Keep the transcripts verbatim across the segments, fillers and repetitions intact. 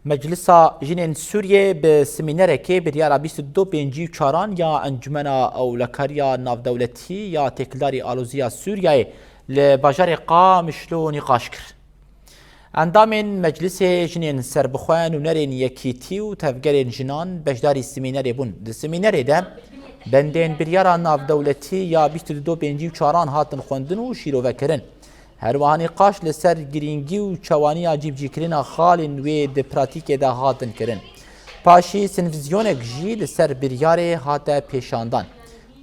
Meclisa Jinên Sûriyê bi semînerekê biryara bîst û du pêncî û çaran ya Encumena Ewlekariya Navdewletî ya Têkildarî Aloziya Sûriyeyê li bajarê Qamişlo nîqaş kir. Endamên Meclisê Jinên Serbixwe, nûnerên Yekîtî û Tevgerên Jinan beşdarî semînerê bûn. Di semînerê de bendên biryara navdewletî ya bîst û du pêncî û çaran hatin xwendin û şîrovekirin. Her wiha nîqaş li ser girîngî û çewaniya cîbicîkirina xalên wê di pratîkê de hatin kirin. Paşî sinvizyonek jî li ser biryarê hate pêşandan.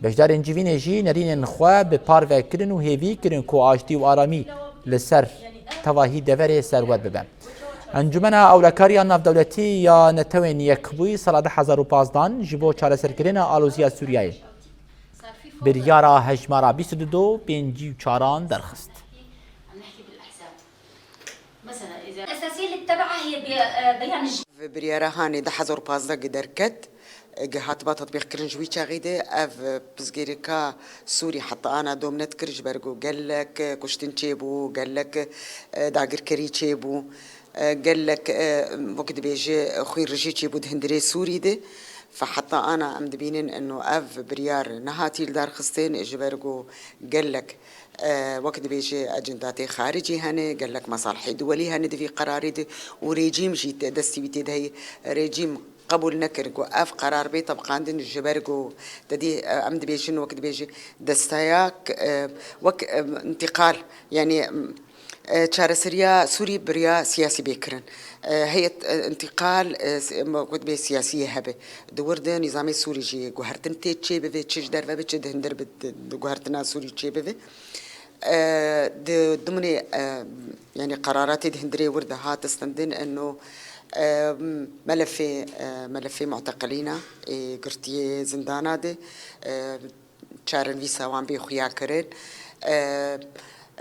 Beşdarên civînê jî nerînên xwe bi parve kirin û hêvî kirin ku aştî û aramî li ser tevahî deverê serwet bibe. Encumena Ewlekariya Navdewletî ya Netewên Yekbûyî sala du hezar û pazdan ji bo çareserkirina aloziya Sûriyeyê biryara hejmara bîst û du pêncî û çaran derxist. Ev biryara hanê du hezar û pazdeh gi derket, gi hatiba tetbîqkirin ji wî çaxî de ev pirsgirêka Sûrî heta ana domnet kir ji ber ku gelek kuştin çêbû, gelek dagirkerî çêbû, gelek wek dibêje xwînrijî çêbû di hundirê Sûrî de. Fe heta ana em dibînin eno ev biryar nehatî li dar xistin ji ber ku gelek, e, wek dibêje ecendatê xaricî hene, gelek mesalihê duwelî hene di vî qerarê de û rejîm jî te destî wî tê de heye. Rejîm qebûl nekir ku ev qerar bê tebqandin ji ber ku te dî, e, em dibêjin wek dibêje desteya, e, wek, e, întîqal, yanî, e, çareseriya Sûrî bi riya siyasî bê kirin. E, heyet, e, întîqal, e, s-, em, wek dibê siyasiyê hebe. Di wir de nîzamê Sûrî jî guhertin tê çê bibe, çi ji derve be, çi di hundir bi, di, di guhertina Sûrî çê bibe. E, di dimûnê, e, yanî qeraratê di hundirê wir de hat stendin, eno, e, melefê, e, melefê muteqilîna ê girtiyê zindana de, e, çarenivîsa wan bê xuya kirin. E,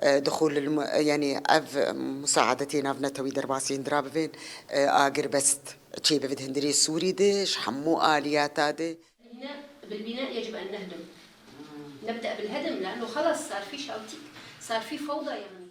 e, dixul il mu-, yanî ev musaadetê navnetewî derbasî hindira bivên, e, agirbest çê bive di hundirê Sûrî de, ji hemû aliyata de. بالبناء يجب أن نهدم. نبدأ بالهدم لأنه خلص صار في شاوتيك، صار في فوضى يعني.